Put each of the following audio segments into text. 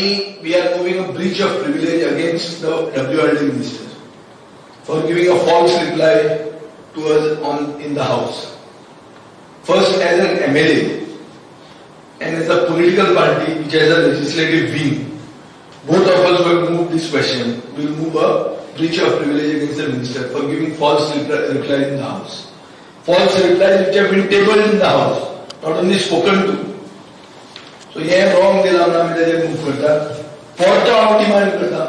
आमी we are moving a breach of privilege against the WRD minister for giving a false reply to us on in the house. First, as an MLA and as a political party which has a legislative wing, both of us will move this question, will move a breach of privilege against the minister for giving false reply in the house. False replies which have been tabled in the house, not only spoken to. So हे wrong दिला म्हणून आमी ताजेर move करता. परतो हांव demand करता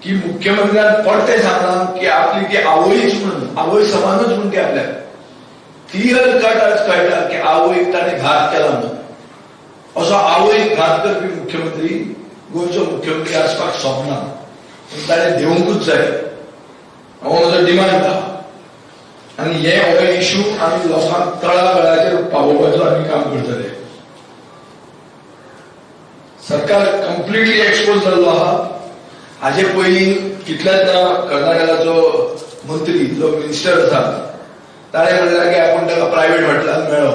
की मुख्यमंत्र्यान परतें सांगलां की आपली ती आवयच म्हणून, आवय समानूच म्हूण ती आपल्याक क्लियर कट आज कळटा की आवयक ताणें घात केला म्हणून. असो आवयक घात करपी मुख्यमंत्री गोंयचो मुख्यमंत्री आसपाक सोबना, पूण ताणें देवंकूच जाय हो म्हजो डिमांड आहा. आनी हे हो इशू आमी लोकांक तळागाळाचेर पावोवपाचो आमी काम करतले. सरकार कंप्लिटली एक्सपोज जाल्लो आहा. हाजे पयलीं कितल्याच ना कर्नाटकाचो मंत्री जो मिनिस्टर आसा ताणें म्हणलें की आपूण ताका प्रायवेट हॉटेलान मेळ्ळो,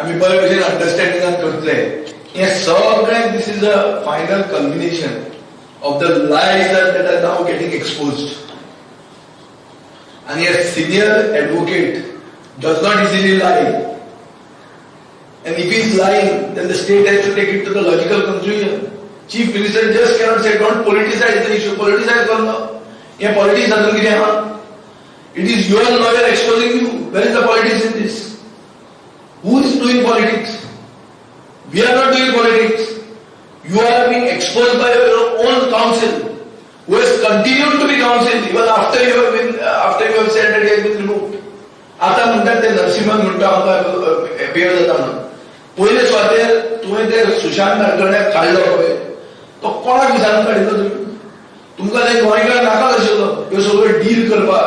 आमी बरे भशेन अंडरस्टँडिंगान करतले. हें सगळें this is a final culmination of the lies that are now getting exposed. आनी a senior advocate does not easily lie. And if he is lying, then the state has to take it to the logical conclusion. Chief Minister just cannot say, "Don't politicize the issue." Politicize करना. हे politics हातून कितें आहा? It is your lawyer exposing you. Where is the politics in this? Who is doing politics? We are not doing politics. You are being exposed by your own counsel, who has continued to be counsel even after you have said that he has been removed. आता म्हणटात ते नरसिंहन म्हणटा आमकां appear जाता म्हणून. पयले सुवातेर तुवें ते सुशांत नाडकर्ण्याक काडलो पळय, तो कोणाक विचारून काडिल्लो तुमी? तुमकां ते गोंयकार नाका आशिल्लो ह्यो सगळ्यो डील करपाक.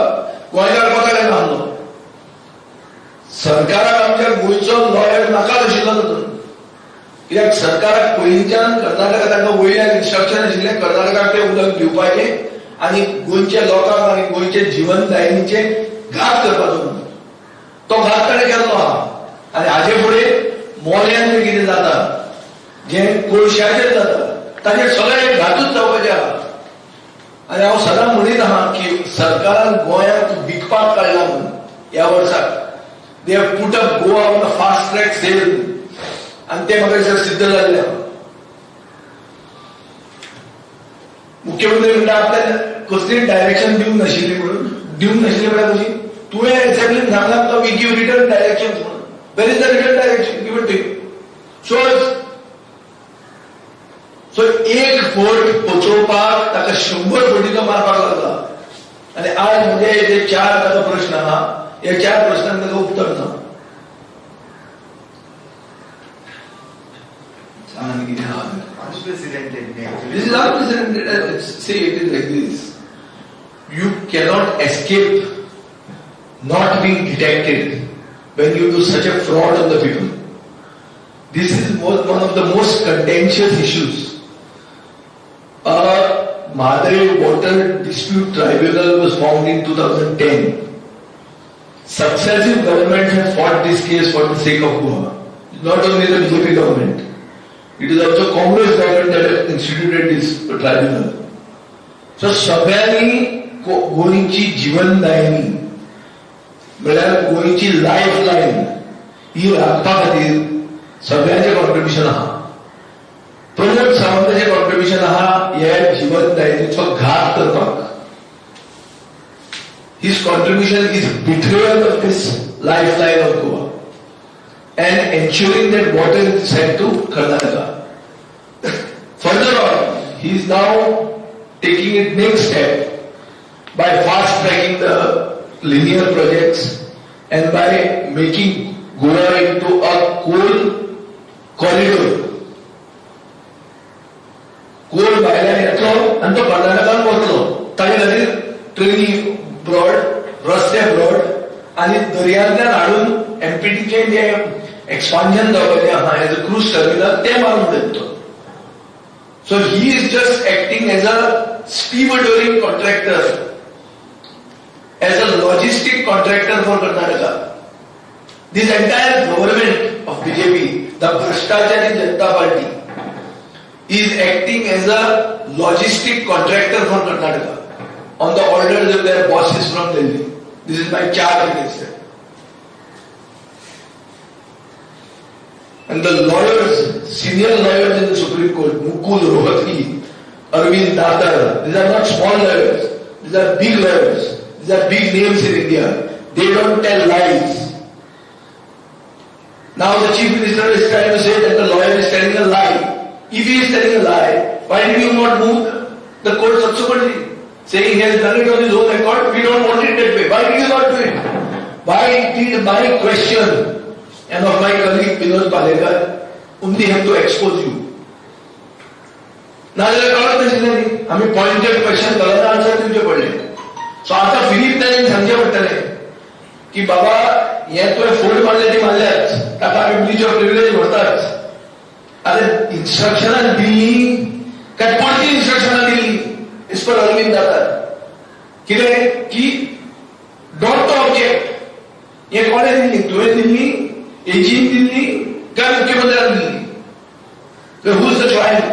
गोंयकार कोता काय नासलो, सरकाराक आमच्या गोंयचो लॉयर नाका आशिल्लो तातूंत. कित्याक सरकाराक पयलींच्यान कर्नाटका तांकां वयल्यान इन्स्ट्रक्शन आशिल्लें, कर्नाटकाक तें उदक दिवपाचें आनी गोंयच्या लोकांक आनी गोंयचे जिवनदायिनीचे घात करपाचो म्हणून. तो घात ताणें केल्लो आहा. आनी हाजे फुडें मोल्यान जें कितें जाता, जें कोळशाचेर जाता, ताचेर सगळे घातूच जावपाचे आहा. आनी हांव सदां म्हणीत आहा की सरकारान गोंयांक विकपाक काडला म्हणून. ह्या वर्साक they have put up Goa on a fast track sale आनी तें म्हाका दिसता सिद्ध जाल्लें आहा. मुख्यमंत्री म्हणटा आपल्याक कसलीच डायरेक्शन दिवंक नाशिल्ली म्हणून. दिवंक नाशिल्ली म्हळ्यार कशी? तुवें असेंब्लीन सांगला तो we give written direction म्हणून. Where is the written direction given to you? Show. So एक फट पचोवपाक ताका 100 फटीचो मारपाक लागला. आनी आज म्हणजे जे चार ताका प्रश्न आहा, ह्या चार प्रश्नांक ताका उत्तर ना. सांग आनी कितें आहा? Unprecedented. This is unprecedented. See, it is like this. You cannot escape not being detected when you do such a fraud on the people. This is one of the most contentious issues. A Mhadei Water Dispute Tribunal was formed in 2010. Successive governments have fought this case for the sake of Goa. Not only the BJP government. It is also Congress government that has instituted this tribunal. So सगळ्यांनी गोंयची जीवनदायिनी म्हळ्यार गोंयची life line ही राखपा खातीर सगळ्यांचें contribution आहा. Pramod सावंताचें contribution आहा हे जीवनदायिनीचो घात करपाक. His contribution is betrayal of this lifeline of Goa and ensuring that water is sent to Karnataka. Further on, he is now taking it next step by fast tracking the linear projects and by making Goa into a coal corridor. Coal भायल्यान येतलो आनी तो कर्नाटकान वतलो. ताजे खातीर ट्रेनी broad, रस्ते broad आनी दर्यांतल्यान हाडून एमपीटीचें जे एक्सपान्शन जावपाचें आहा एज अ क्रूज टर्मिनल, तें मारून उडयता. So he is just acting as a stevedoring contractor, as a logistic contractor for Karnataka. This entire government of BJP, the Bhrashtachari Janata Party, is acting as a logistic contractor for Karnataka on the orders of their bosses from Delhi. This is my charge against them. And the lawyers, senior lawyers in the Supreme Court, Mukul Rohatgi, Arvind Datar, these are not small lawyers, these are big lawyers, these are big names in India. They don't tell lies. Now the Chief Minister is trying to say that the lawyer is telling a lie. If he is telling a lie, why did you not move the court subsequently? Saying he has done it on his own accord, we don't want it that way. Why did you not do it? Why did my question and of my colleague Vinod Palekar only have to expose you? नाजाल्यार कळत नाशिल्लें न्ही. आमी pointed question घालून answer दिवचे पडले. So आतां फिलीप नेरीन सांगचें पडटलें की बाबा, हे तुवें फोड मारले ती मारल्याच, ताका आमी ब्रीच ऑफ प्रिविलेज म्हणटाच. आतां इन्स्ट्रक्शनां दिली काय परती इन्स्ट्रक्शनां दिली एज पर अरविंद दातार कितें की not to object. हे कोणें दिली? तुवें दिली, एजीन दिली काय मुख्यमंत्र्यान दिली? Who is the client?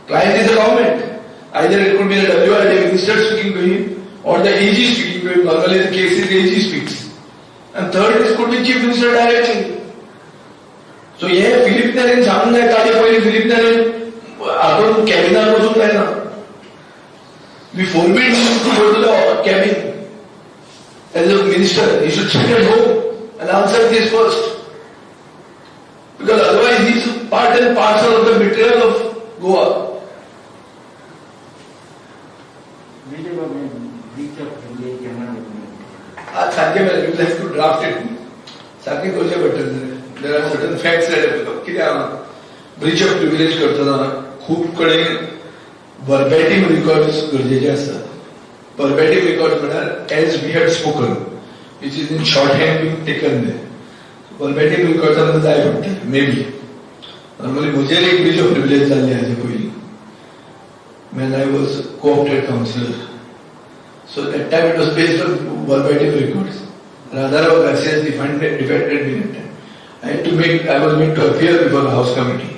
Client is the government. Either it could be the WRD minister speaking to him or the AG speaking to him. Normally the case is AG speaks. And third is could be Chief Minister directly. So हे फिलीप नेरीन सांगूंक जाय. ताजे पयलीं फिलीप नेरीन हातून कॅबिनार वचूंक जायना. We forbid him to go to the cabin. As a minister, he should sit at home and answer this first. Because otherwise he is part and parcel of the betrayal of Goa. Breach of privilege केन्ना जातलें? आज सांजे मेरेन you have to draft it. सारकें करचें पडटलें. There are certain facts. कितें आहा, ब्रीच ऑफ प्रिविलेज करतना खूब कडेन वर्बेटीम रिकॉर्ड्स गरजेचे आसतात. वर्बेटीम रिकॉर्ड म्हळ्यार as we had spoken, which is in shorthand being taken there. Verbatim records आमकां जाय पडटले. मे बी नॉर्मली म्हजेर एक ब्रीच ऑफ प्रिविलेज जाल्ली हाजे पयलीं, when I was co-opted councillor. So that time it was based on verbatim records. Radharao Garcias defended me that time. I was made to appear before the House Committee.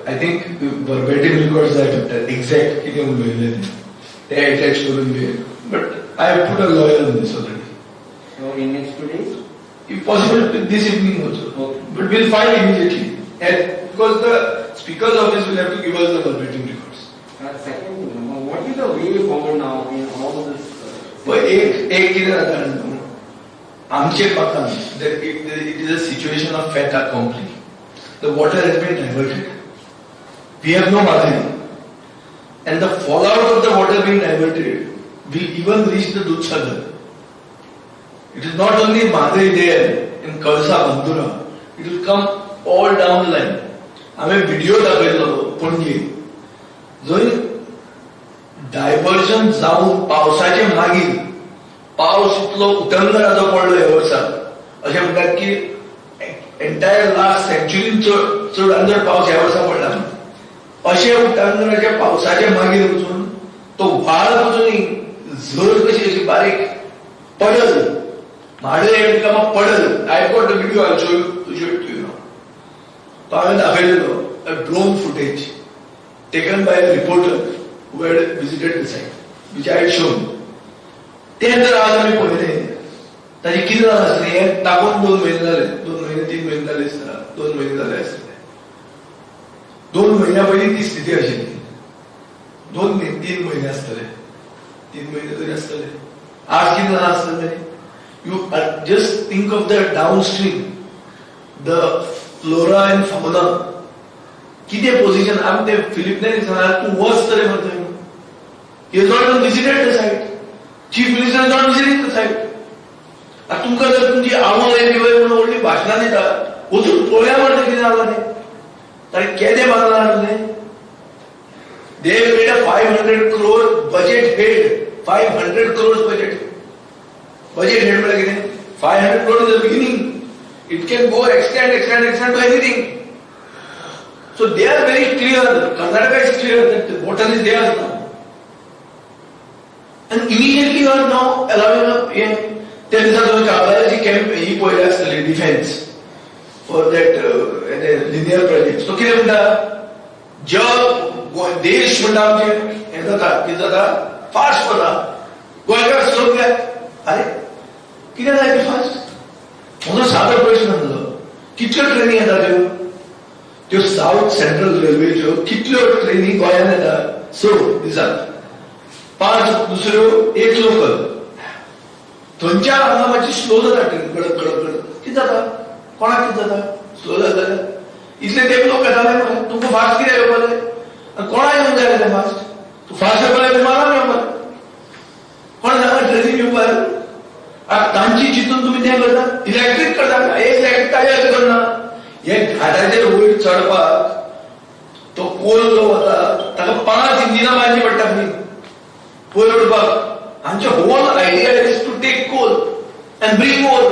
I think verbatim records जाय पडटा, exact कितें उलयलें तें ते attach करून बी. But I have put a lawyer on this already. So in next 2 days? If possible, this evening also. Okay. But we'll file immediately. And because the Speaker's office will have to give us the verbatim records. Second thing, what is the way forward now in all this? पळय, एक एक कितें जाता जाणा तूं, आमचे बाकान it is a situation of fait accompli. The water has been diverted. We have no Mhadei. And the fallout of the water being diverted will even reach the Dudhsagar. It is not only Mhadei there in Kalsa, Bandura, it will come all down the line. हांवें video दाखयल्लो Panaji, जंय diversion जावन पावसाचे मागीर पावस इतलो उटंगराचो पडलो ह्या वर्सा, अशें म्हणटात की एंटायर लास्ट सेंच्युरीन चड चडान चड पावस ह्या वर्सा पडला. अशे उटंगराच्या पावसाच्या मागीर वचून तो व्हाळ वचून झर कशी अशी बारीक पडल, म्हाडय become a puddle. I got the video, I show you show it to you. तो हांवें दाखयलेलो, a drone footage taken by a reporter who had visited the site, which I had shown. तें जर आज आमी पळयलें, ताजें कितें जालां आसतलें हें दाखोवन 2 म्हयने जाले, 2 म्हयने, 3 म्हयने जाले आसतना, 2 म्हयने जाले आसतले. 2 म्हयन्या पयलीं ती स्थिती आशिल्ली. 2 न्ही, 3 म्हयने आसतले, 3 म्हयने तरी आसतले. आज कितें जालां आसतलें? You just think of the downstream, the flora and fauna. कितें पोझिशन. आमी ते फिलीप नेरी सांगला, तूं वच तरी मरे. He has not even visited the site. Chief Minister has not visited the site. आता तुमकां जर तुमची आवय बिवय म्हणून व्हडली भाशणां दिता, वचून पळया मरे तें कितें जालां तें. ताणें केदें बांदलां आसलें. They made a 500 crore budget head. 500 crores budget. Budget head म्हळ्यार कितें? 500 crore is the beginning. It can go extend, extend, extend to anything. So they are very clear. Karnataka is clear that the water is theirs now. And immediately you are now allowing up हे. त्या दिसा तुवें कागाळाची camp ही पळयली आसतली, defence for that linear project. तो कितें म्हणटा? जग, देश म्हणटा आमचे हें जाता, कितें जाता, फास्ट वता. गोंयकार स्लो कित्याक? अरे, कितें जाय ते फास्ट? म्हजो सादो प्रश्न आसलो, कितल्यो ट्रेनी येता त्यो? त्यो साऊथ सेंट्रल रेल्वेच्यो कितल्यो ट्रेनी गोंयांत येता? स दिसाक पांच, दुसऱ्यो एक लोकल. थंयच्या हांगा मातशी स्लो जाता ट्रेन, कडक कडक कडक. कितें जाता कोणाक? कितें जाता स्लो जाता जाल्यार? इतले तेंप लोक येताले मरे, तुमकां फास्ट कित्याक येवपा जाय आनी कोणाक येवंक जाय तें फास्ट? तूं फास्ट येवपा जाय, विमानान येवपा जाय. कोण सांगा ट्रेनीन येवपा जाय? आतां तांची चिंतून तुमी तें करता, इलेक्ट्रीक करता. हे इलेक्ट्रीक ताजे अशें करना. हे घाटाचेर वयर चडपाक तो कोल जो वता ताका पांच इंजिनां मारची पडटा खंय वयर उडपाक. आमचे whole idea is to take coal and bring coal.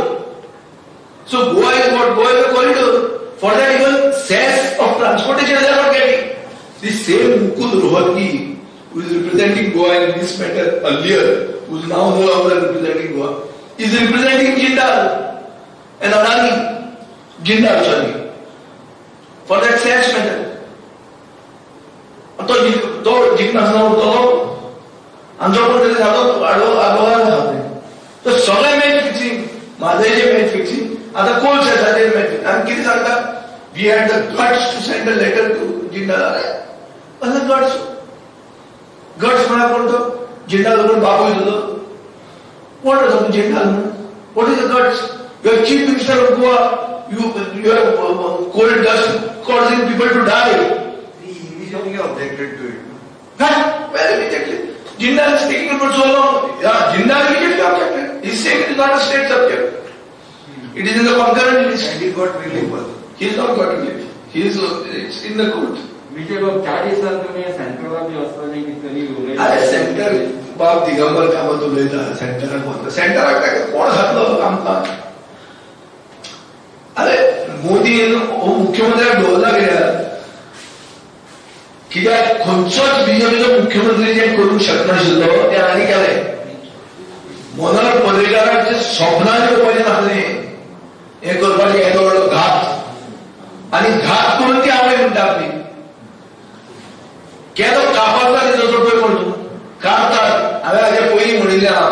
So Goa is what? Goa is a corridor. For that, even cess of transportation they are not getting. The same Mukul Rohatgi, who is representing Goa in this matter earlier, who is now no longer representing Goa, is representing Jindal and Adani. Jindal, sorry. For that cess matter. तो जिखनासतना उरतलो? आमचो कोण तरी सादो आडवो आडवो आसा. तो सगळें मॅच फिक्सिंग, म्हादयचें मॅच फिक्सिंग, आतां कोल सेसाचेर मॅच. आनी कितें सांगता? We had the guts to send a letter to Jindal. अरे, कसले गट्स? गट्स म्हळ्यार कोण तो? जिंदाल कोण बापूय तुजो? कोण रे तो जिंदाल म्हणून? What is the guts? You are Chief Minister of Goa. You are coal dust causing people to die. He immediately objected to it. Huh? Well, immediately. Jindal is taking it for so long. Yeah, Jindal immediately objected. He is saying it is not a state subject. It is in the concurrent list. And he got relief also. He is not got relief. He is, it's in the court. Vijay बाब, 4 दिसान तुमी सेंट्रलाक बी वचपाचें कितें तरी उलयता. अरे, centre, बाब दिगंबर कामत उलयता सेंटराक वता. सेंटराक ताका कोण घातलो आमकां? अरे, मोदीन हो मुख्यमंत्र्याक दवरला कित्याक? कित्याक खंयचोच बीजेपीचो मुख्यमंत्री जें करूंक शकनाशिल्लो तें हांणी केलें. मनोहर पर्रीकाराचे स्वप्नां येवपाचें नासलें हें करपाचें. येदो व्हडलो घात, आनी घात करून ती आवय म्हणटा आपली. केदो कापाचा तिचो तो पळय म्हणून काडतात. हांवें हाजे पयलीं म्हणिल्लें आहा,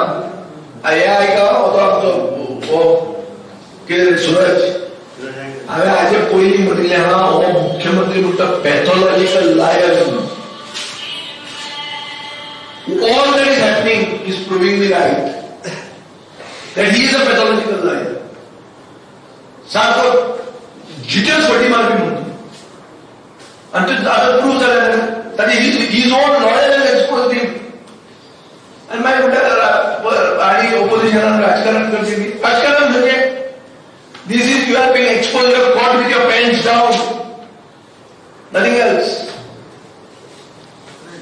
हे आयका, हो तो आमचो हो कितें सुरज. हांवें हाजे पयलीं म्हणिल्लें आहा, हो मुख्यमंत्री म्हणटा पॅथॉलॉजिकल लायर म्हणून. All that is happening is proving me right that he is a pathological liar. सारको जितेच फटी मारपी म्हणून. आनी ते आतां प्रूव जालें. ताचे his own lawyer has exposed him. आनी मागीर म्हणटा आनी ओपोजिशनान राजकारण करचें. न्ही, राजकारण म्हणजे this is, you are being exposed, you are caught with your pants down, nothing else.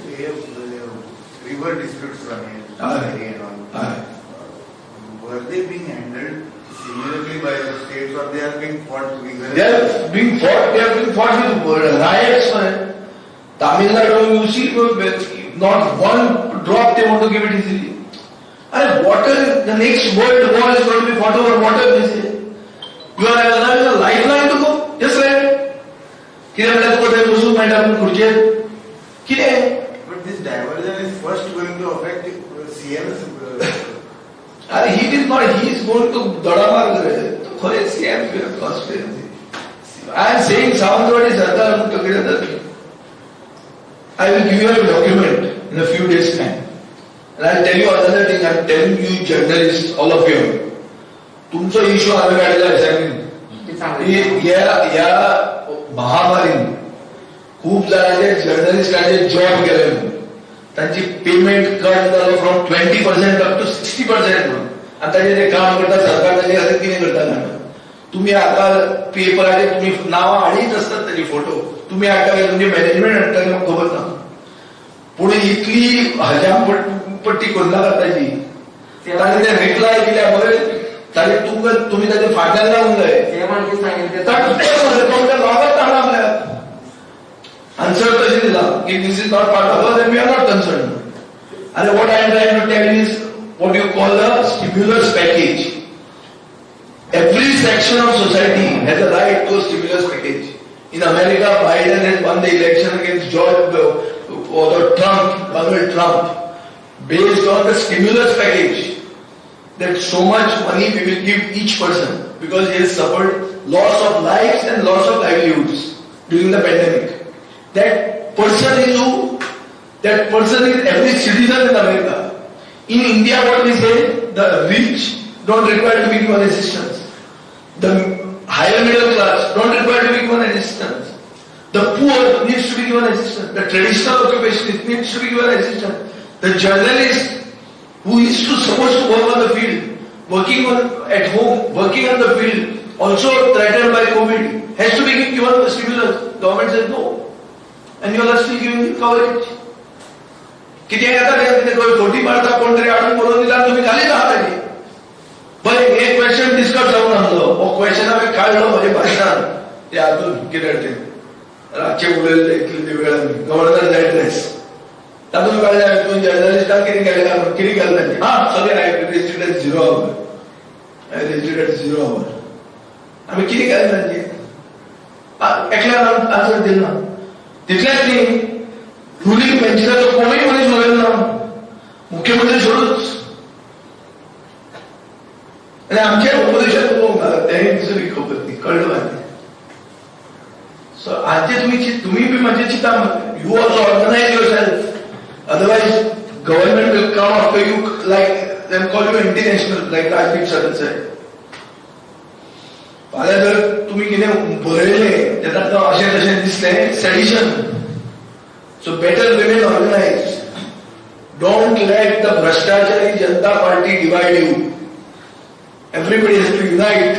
They have river disputes from Aye. And all. Aye. Were they being handled similarly by the states or they are being fought vigorously? They are being fought, they are being fought with riots, man. Tamil Nadu, you see, not one drop they want to give it easily. And water, the next world war is going to be fought over water, they say. You are allowing a lifeline to go, just right. कितें म्हणल्यार तुका थंय बसूंक मेळटा पूण खुर्चेर कितें? But this diversion is first going to affect the CM's. अरे, he is not, he is going to दडामार रे. खरें CM conspiracy. I am saying Sawantwadi सरकार म्हणटा कितें जाता? I will give you a document in a few days' time. And I'll tell you another thing, I'm telling you journalists, all of you. तुमचो issue हांवें काडला असेंब्लीन. ह्या ह्या महामारीन खूब जाणांचे जर्नलिस्टांचे जॉब गेले म्हणून, तांची पेमेंट कट जालो from 20% up to 60% म्हणून. आनी ताजें ते काम करता, सरकार ताजे खातीर कितें करता जाणा? तुम्ही आता पेपराचेर तुम्ही नावां हाडीत आसतात, ताजे फोटो तुम्ही हाडटा काय तुमचे मॅनेजमेंट हाडटा काय म्हाका खबर ना, पूण इतली हजाम पट्टी करनाका ताजी. ताणें ते रिप्लाय दिल्या मरे, ताजे तुमकां तुमी ताजे फाटल्यान रावूंक जाय. सीएमान कितें सांगितलें? तुमकां लागत ना आपल्याक आन्सर तशें दिला की this is not part of us and we are not concerned. आनी what I am trying to tell is what you call a stimulus package. Every section of society has a right to a stimulus package. In America, Biden has won the election against George or Trump, Donald Trump, based on the stimulus package, that so much money we will give each person because he has suffered loss of lives and loss of livelihoods during the pandemic. That person is who? That person is every citizen in America. In India, what we say, the rich don't require to be given assistance. The higher middle class don't require to be given assistance. The poor needs to be given assistance. The traditional occupation needs to be given assistance. The journalist who is supposed to work on the field, working on at home, working on the field, also threatened by COVID, has to be given stimulus. Government says no. And you are still giving coverage. कितें येता तें फटी मारता, कोण तरी हाडून बरोवन दिला, तुमी घालीत आहात ताजी. बरें, एक क्वेश्चन डिस्कस जावन आसलो. हो क्वेश्चन हांवें काडलो म्हज्या भाशणान. ते हातून कितें तें रातचें उलयल्ले इतले वेळ आमी गव्हर्नर एड्रेस तातूंत काडलें हांवें. तुमी जर्नलिस्टान कितें केलें काय म्हणून, कितें केलें तांचें? हां, सगळें. I raised at 0 hour. I raised at 0 hour. आमी कितें केलें तांचें? एकल्यान आन्सर दिलें ना. तितलेंच न्ही, रुलींग बेंचीचो कोणूय मनीस उलयलो ना, मुख्यमंत्री सोडूच. आनी आमचे ओपोजिशन उलोवंक ना, तेंय दुसरी खबर ती कळ्ळें मागीर. सो हाचे तुमी बी मातशें चिंता. You also organize yourself, otherwise government will come after you like then call you anti national, like Rajdeep Sardesai. फाल्यां जर तुमी कितें बरयलें तें तांकां अशें तशें दिसलें, sedition. So better remain organized. Don't let the भ्रष्टाचारी Janata Party divide you. Everybody has to unite.